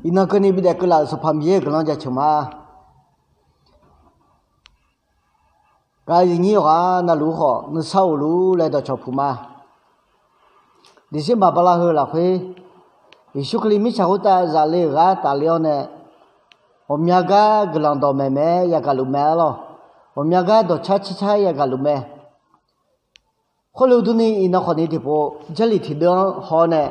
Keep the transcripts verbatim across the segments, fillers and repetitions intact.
Iqnan keuvni bidaef keuvlaf-euq Sanqpaq Miqyaer-euq guiqlanq jaceuq ma. Gaq-eu iqnyir yawqghaq navluf-eu khawf nuisar of luf laer dawqcawq puq ma. December bala heu lafkhoer, Yeqsur Kali mirtsaq khoertav zaf le-euq gar tafle-awr nae, ghawqmya gar guiqlanq dawqmaeq maeq-aer yagaq luf mae arlawr. Ghawqmya gar dawqcar carcar-aer yagaq luf mae. Khoerlof durni iqnan khawfni tiqpov Jarlif tiqdeuv-anr haw-awr nae,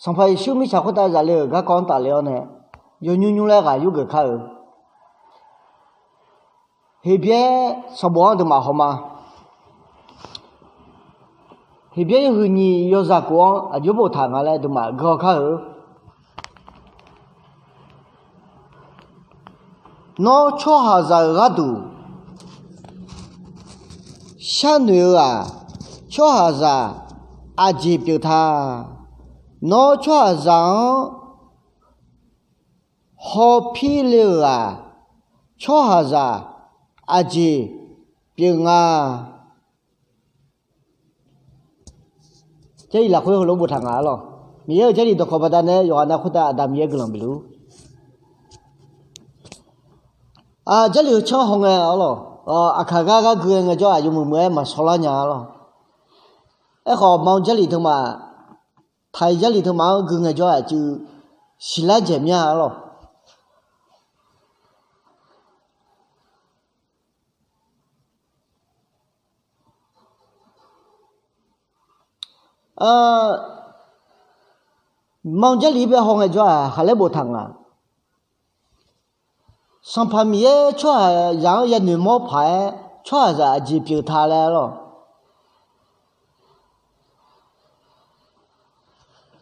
Sanqpaq Yeqsur mirtsaq khoertav zaf le-euq garkawv-anr tafle-awr nae, yawnymr nymr laer ghaq yurgeuf kar-euq. Heqbyaer sanqbof-anr deuqmaf haw ma. Heqbyaer yawhuiq nyiq yawzaq kof-anr aqjox boftaq nga laer deuqmaf gui-awr kar-euq. Nawr tsawrhaqzaq-euq gharduq sharnoeq-eu-aq, tsawrhaqzaq aqjeq pyeuf ta. Nawr tsawrhaqzaq-anr hawpir le-euq-aq, tsawrhaqzaq aqjeq pyeuf nga. Jarlif lafkhoer heulof boftaq nga arlawr. Miqyaer-euq Jarlif dawqkawq baqdanae yawqghaq nav khoertav Aqda Miqyaer guiqlanq bif luf-ur. Jarlif-eu canr hawngae arlawr, aqkaq gar gar gui-aer ngaejawr-aq yawmuiq muiq-aer maqshawrlar nya arlawr. Aerkhawf ma Jarlif teumaf, taq-iq Jarlif teumaf-anr gui ngaejawr-aq cuiv siqlar dzaeq mya arlawr. Ma Jarlif bae hawngae jawr-aq khaqlaer boftaq nga. Sanqpaq Miqyaer tsawrhaqzaq-anr yanoeq mawr paq-aer tsawrhaqzaq aqjeq pyeuf ta laer arlawr.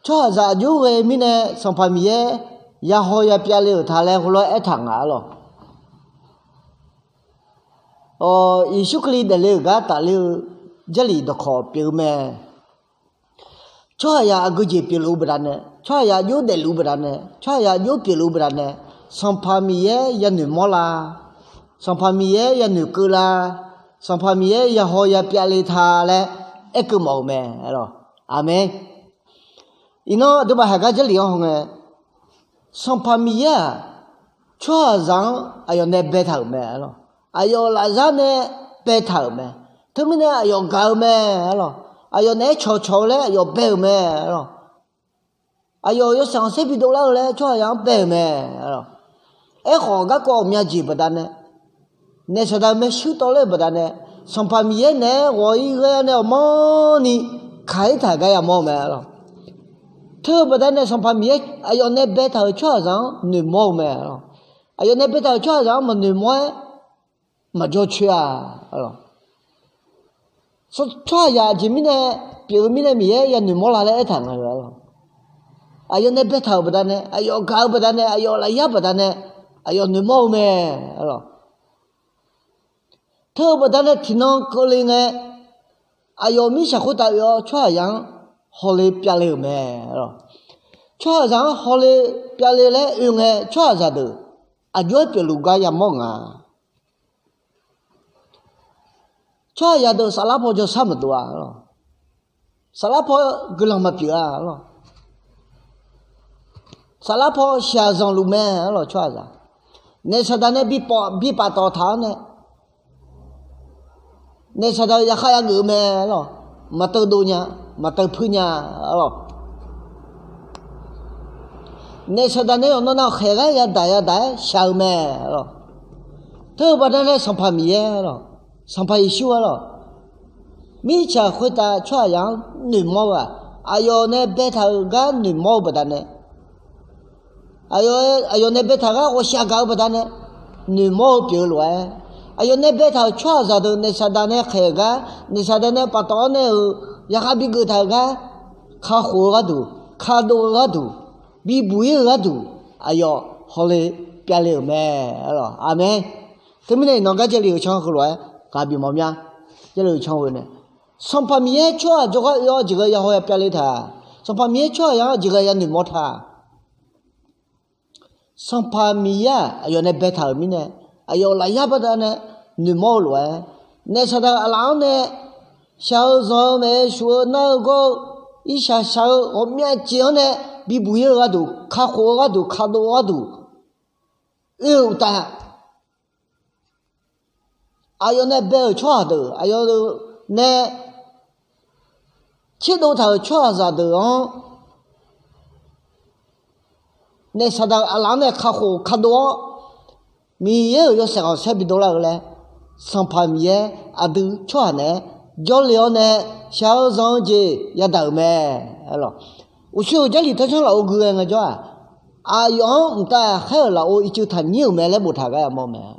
Tsawrhaqzaq aqjox ghae mirnae Sanqpaq Miqyaer yahaw yapyav le-euq ta laer heulof-aer aertaq nga arlawr. Yeqsur Kali daefle-euq gar tafler-eu Jarlif dawqkawq pyeuf-eu mae. Tsawrhaqzaq aqgeujeq pyeufluf-eu baqdanae, tsawrhaqzaq aqjox daefluf-eu baqdanae, tsawrhaqzaq aqjox pyeufluf-eu baqdanae, Sanqpaq Miqyaer yanoeq mawr la, Sanqpaq Miqyaer yanoeq keuv la, Sanqpaq Miqyaer yahaw yapyav le ta laer aerkeuv mawf-euq mae. Aqmeq. Iqnan aqduimaf haiq gar Jarlif-anr hawngae, Sanqpaq Miqyaer-aq, tsawrhaqzaq-anr aqyawf nae baetaq-euq mae arlawr. Aqyawf lafzar nae baetaq-euq mae. Teumirnae aqyawf gaq-eu mae arlawr. Aqyawf naeq-aer cawqcawq-eu laer aqyawf bae-euq mae arlawr. Aqyawf yawshaef khanqsaer bidov lar-eu laer tsawrhaqzaq-anr bae-euq mae arlawr. Aerkhawf garkawv ghawqmya jeq baqdanae, naef saqdaq maershuir tawvler-eu baqdanae, Sanqpaq Miqyaer naeq-aer ghawq-ir ghae-awr nae ghawqmanrni kaq-ir taq gar yamawr-eu mae arlawr. Teu-eu baqdanae Sanqpaq Miqyaer aqyawf nae baetaq-euq tsawrhaqzaq-anr noeqmawr-eu mae arlawr. Aqyawf nae baetaq-euq tsawrhaqzaq-anr maqnoeqmawr-aer maqjawr coer-a arlawr. Tsawrhaqzaq aqjeq mirnae pyeuf-eu mirnae Miqyaer yanoeq mawr la laer aertaq nga-eu arlawr. Aqyawf nae baetaq-euq baqdanae, aqyawf gaq-eu baqdanae, aqyawf lafyar baqdanae, aqyawf noeqmawr-eu mae arlawr. Teu-eu baqdanae tiqnan keuvle ngae, aqyawf mirtsaq khoertav oe-awr tsawrhaqzaq-anr hawle pyavle-euq mae arlawr. Tsawrhaqzaq-anr hawle pyavle laer oe ngae tsawrhaqzaq deuq aqjox-aer pyeufluf gar yamawr nga. Tsawrhaqzaq deuq saflar paw jawrshar maqdov-a arlawr. Saflar paw guiqlanq maqpyeuf-a arlawr. Saflar paw shaqzanq luf mae arlawr tsawrhaqzaq. Naef saqdaq nae bipaf tawf taq-awr nae, naef saqdaq-eu yaqkhav yageuf-eu mae arlawr. Maqteuv dov nya, maqteuv puir nya arlawr. Naef saqdaq nae yawqnan nav khaeq gar yadaq yadaq-aer shaq-eu mae arlawr. Teu-eu baqdanae Sanqpaq Miqyaer arlawr, Sanqpaq Yeqsur arlawr, mirtsaq khoertav tsawrhaqzaq-anr noeqmawr-eu-aq, aqyawf nae baetaq-euq gar noeqmawr-eu baqdanae, aqyawf nae baetaq gar ghawqshaq gaq-eu baqdanae noeqmawr-eu pyeuf-eu lof-aer, aqyawf nae baetaq-euq tsawrhaqzaq deuq naef saqdaq nae khaeq-euq gar, naef saqdaq nae paftawf-awr nae-euq yaqkhav bigeuf taq-euq gar, kakhof-eu gharduq, kadov-eu gharduq, bibuq-ir-eu gharduq, aqyawf hawle pyavle-euq mae. Aqmeq. Teumirnae iqnan gar Jarlif-eu canr heulof-aer ghaq bif mawf mya. Jarlif-eu canr heu nae, Sanqpaq Miqyaer tsawrhaq jawrgar oe-awr jeqghae yahaw yapyav le taq. Sanqpaq Miqyaer tsawrhaqzaq-anr jeqghae yanoeq mawr taq. Sanqpaq Miqyaer-aq aqyawf nae baetaq-euq mirnae, aqyawf lafyar baqdanae noeqmawr-eu lof-aer, naef saqdaq aqlaf-anr nae shaq-eu zanq-eu maeq-eu shuf-eu nar-eu gawr-eu irshaq shaq-eu ghawqmyav jeq-anr nae bibuq-ir-eu gharduq, kakhof-eu gharduq, kadov-eu gharduq oe-euq uqtaf, aqyawf nae bae-euq tsawrhaq deuq, aqyawf nae tserdov taq-euq tsawrhaqzaq deuq-anr naef saqdaq aqlaf-anr nae kakhof kadov-awr, Miqyaer-euq yawshaef khanqsaer bidov lar-eu laer, Sanqpaq Miqyaer aqdui tsawrhaq naeq-aer jawrle-awr nae shaq-eu zanq-eu jeq yadaq-euq mae. Uqshoe-euq Jarlif tanrsanr lafov gui ghae ngaejawr-aq, aqyawf-anr mqtav ghaqkhaer-euq lafov ircuf taqnyir-euq mae laer boftaq gar yamawr mae.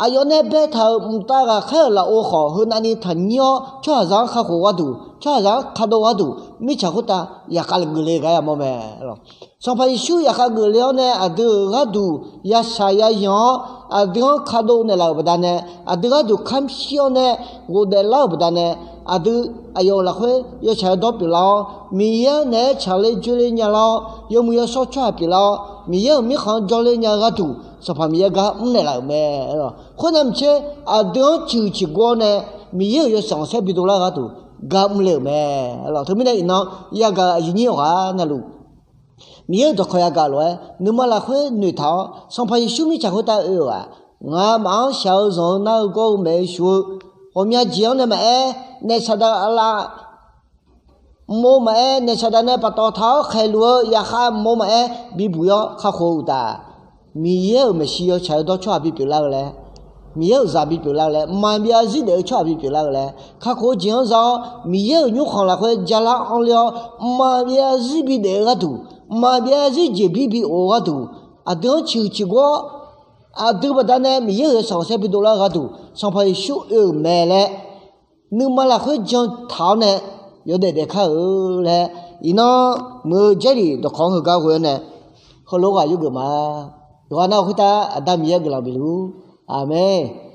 Aqyawf nae baetaq-euq mqtav ghaqkhaer-euq lafov khawf, heunavni taqnyir-awr tsawrhaqzaq-anr kakhof gharduq, tsawrhaqzaq-anr kadov gharduq, mirtsaq khoertav yaqkhav geufle gar yamawr mae. Sanqpaq Yeqsur yaqkhav geufle-awr nae aqdui-euq gharduq yashaq yayanq-awr, aqdui-anr kadov naeqlaf-euq baqdanae, aqdui gharduq kamq shir-awr nae ghofdaef lar-euq baqdanae, aqdui aqyawf-euq lafkhoer yawtsaq yawdawr pyeuflar-awr, Miqyaer-anr naeq-aer tsaqler dzoerler nyalar-awr, yawmuiq yawshawr tsawrhaq pyeuflar-awr, Miqyaer-euq mirkhanq-anr jawrler nya-eu gharduq, Sanqpaq Miqyaer gar mrnaeq laf-euq mae. Khoernav maqtser, aqdui-anr ciqhuiq ciqgor-awr nae Miqyaer-euq yawshaef khanqsaer bidov lar gharduq gar mrle-euq mae. Teumirnae iqnan yagaq-eu aqyuif nyir awqghaq navluf, Miqyaer-euq dawqkawq yagaq lof-aer nuima lafkhoer noeqtaq-awr, Sanqpaq Yeqsur mirtsaq khoertav oe-euq-aq, ngamaf-anr shaq-eu zanq-eu nar-eu gawr-eu maeq-eu shuf-eu ghawqmya jeq-anr nae maqaer, naef saqdaq aqlaf mqmov maqaer, naef saqdaq nae paftawf taq-awr khaeqluf-eu yaqkhav mqmov maqaer, bibuq-ir-awr kakhof-eu uqtaf, Miqyaer-euq maeqshi yawtsaq yawdawr tsawrhaq bipyeuf lar-eu laer, Miqyaer-euq zaq bipyeuf lar-eu laer, mqmaq maqbyav zarzir daef-eu tsawrhaq bipyeuf lar-eu laer, kakhof-eu jeq-anr za-awr, Miqyaer-euq nymrkhanq lafkhoer jalaq anrler-awr, mqmaq maqbyav zarzir bidaef-eu gharduq, maqbyav zarzir jeqbir bi of-eu gharduq, aqdui-anr ciqhuiq ciqgor-awr, aqdui baqdanae Miqyaer-euq yawshaef khanqsaer bidov lar-eu gharduq, Sanqpaq Yeqsur oe-euq mae laer, nuima lafkhoer jantaq-awr nae yawdaef daefkar-euq laer, iqnan muiq-eu Jarlif dawqkawq-anr heugar ghoe-awr nae, heulof-aer ghaq yurgeuf ma. Yawqghaq nar-eu khoertav Aqda Miqyaer guiqlanq bifluf-ur. Aqmeq.